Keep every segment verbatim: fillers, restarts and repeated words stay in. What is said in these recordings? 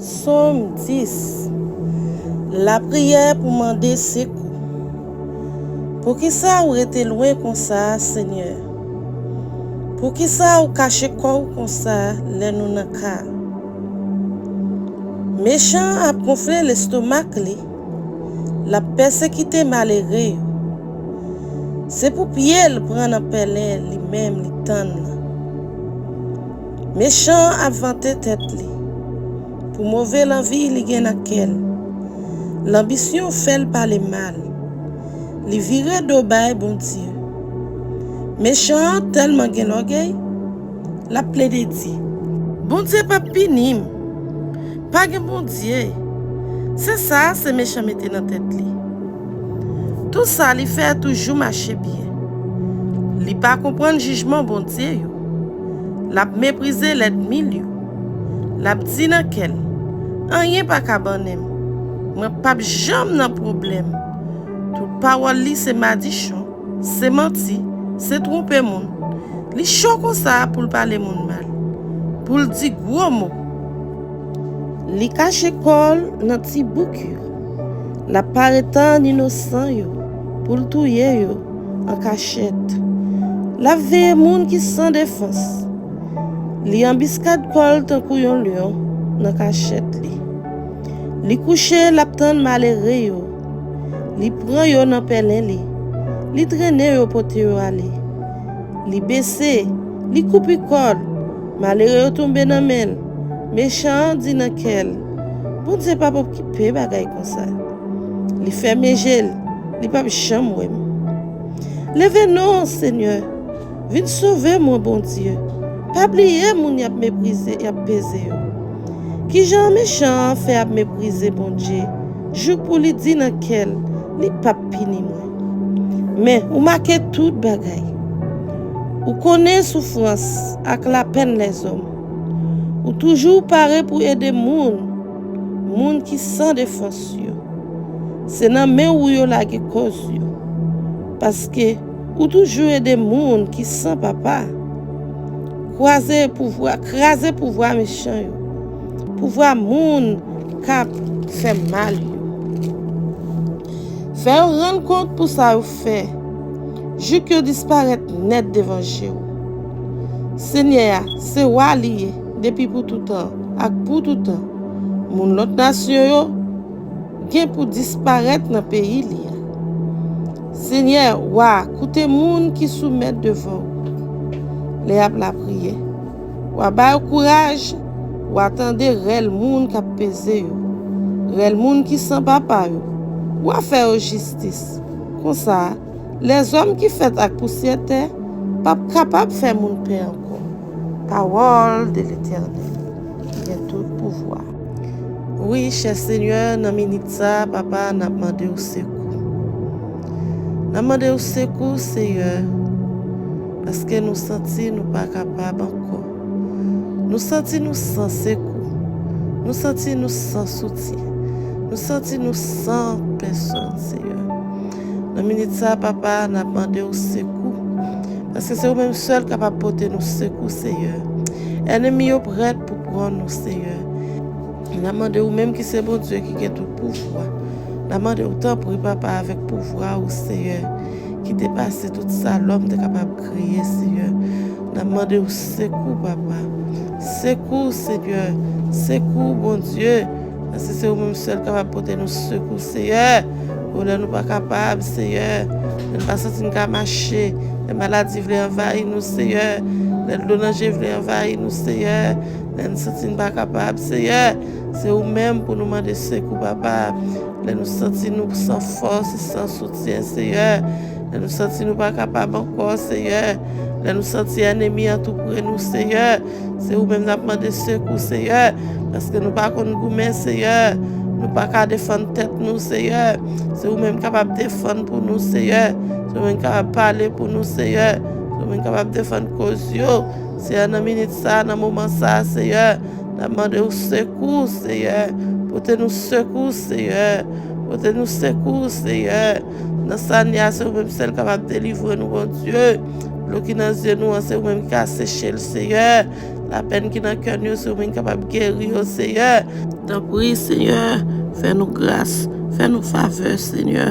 Sòm dis. Lapriyè pou mande sekou. Poukisa ou rete lwen konsa, Senyè? Poukisa ou kache kò w konsa lè nou nan ka? Mechan an ap gonfle lestomak li, l ap pèsekite malere yo. Se pou pye l pran nan pèlen li menm li tann nan. Mechan an ap vante tèt li pou move lanvi li gen nan kè l. Lanbisyon fè l pale mal. Li vire do bay Bondye. Mechan an tèlman gen lògèy, l ap plede di, Bondye p ap pini m. Pa gen Bondye. Se sa se mechan mete nan tèt li. Tout sa li fè toujou mache byen. Li pa konprann jijman Bondye yo. L ap meprize lènmi l yo. L ap di nan kè l, Anyen pa ka bannen m. Mwen p ap janm nan pwoblèm. Tout pawòl li se madichon, se manti, se twonpe moun. Li cho konsa pou l pale moun mal, pou l di gwo mo. Li kache kò l nan ti bouk yo. L ap pare tann inosan yo pou l touye yo an kachèt. L ap veye moun ki san defans. Li anbiskad kò l tankou yon lyon nan kachèt li. Li kouche, l ap tann malere yo. Li pran yo nan pèlen li. Li trennen yo pote yo ale. Li bese, li koupi kò l. Malere yo tonbe nan men l. Mechan an di nan kè l, Bondye p ap okipe bagay konsa. Li fèmen je l, li p ap janm wè m. Leve non, Senyè, vin sove mwen, Bondye. Pa bliye moun y ap meprize, y ap peze yo. Kijan mechan an fè ap meprize Bondye, jouk pou li di nan kè l, Li p ap pini mwen? Men, ou make tout bagay. Ou konnen soufrans ak lapenn lèzòm. Ou toujou pare pou ede moun, moun ki san defans yo. Se nan men ou yo lage kòz yo. Paske ou toujou ede moun ki san papa. Kwaze pouvwa, kraze pouvwa mechan yo. Pouvwa moun k ap fè mal yo. Fè yo rann kont pou sa yo fè, jouk yo disparèt nèt devan je w. Senyè a, se wa li ye, depi pou toutan ak pou toutan. Moun lòt nasyon yo gen pou disparèt nan peyi li a. Senyè, wa koute moun ki soumèt devan w lè y ap lapriyè. Wa ba yo kouraj, wa tande rèl moun k ap peze yo, rèl moun ki san papa yo. Wa fè yo jistis. Konsa, lèzòm ki fèt ak pousyè tè p ap kapab fè moun pè ankò. Pawòl de Letènèl ki gen tout pouvwa. Wi, chè Senyè, nan minit sa a, Papa, n ap mande w sekou. N ap mande w sekou, Senyè, paske nou santi nou pa kapab ankò. Nou santi nou san sekou. Nou santi nou san soutyen. Nou santi nou san pèsòn, Senyè. Nan minit sa a, Papa, n ap mande w sekou. Paske se ou menm sèl kapab pote nou sekou, Senyè. Ènmi yo prèt pou pran nou, Senyè. N ap mande ou menm ki se Bondye ki gen tout pouvwa. N ap mande ou tanpri, Papa, avèk pouvwa ou, Senyè, ki depase tout sa lòm te kapab kreye, Senyè. N ap mande ou sekou, Papa. Sekou, Senyè. Sekou, Bondye. Paske se ou menm sèl kapab pote nou sekou, Senyè. O, lè nou pa kapab, Senyè. Lè n pa santi n ka mache. Lè maladi vle anvayi nou, Senyè. Lè dlo nan je vle anvayi nou, Senyè. Lè n santi n pa kapab, Senyè. Se ou menm pou nou mande sekou, Papa. Lè nou santi nou san fòs, san soutyen, Senyè. Lè nou santi nou pa kapab ankò, Senyè. Lè nou santi ènmi an tou pre nou, Senyè. Se ou menm n ap mande sekou, Senyè. Paske nou pa konn goumen, Senyè. Nou pa ka defann tèt nou, Senyè. Se ou menm kapab defann pou nou, Senyè. Se ou menm kapab pale pou nou, Senyè. Se ou menm kapab defann koz yo. Senyè, nan minit sa, nan moman sa, Senyè, n ap mande ou sekou, Senyè. Pote nou sekou, Senyè. Pote nou sekou, Senyè. Nan sa n ye a, se ou menm sèl kapab delivre nou, Bondye. Dlo ki nan zye nou an, se ou menm ki ka seche l, Senyè. Lapèn ki nan kè nou yo, se ou menm ki kapab geri yo, Senyè. Tanpri, Senyè, fè nou gras, fè nou favè, Senyè.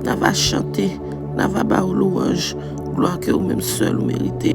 N a va chante, n a va ba ou louwanj, glwa ke ou menm sèl ou merite.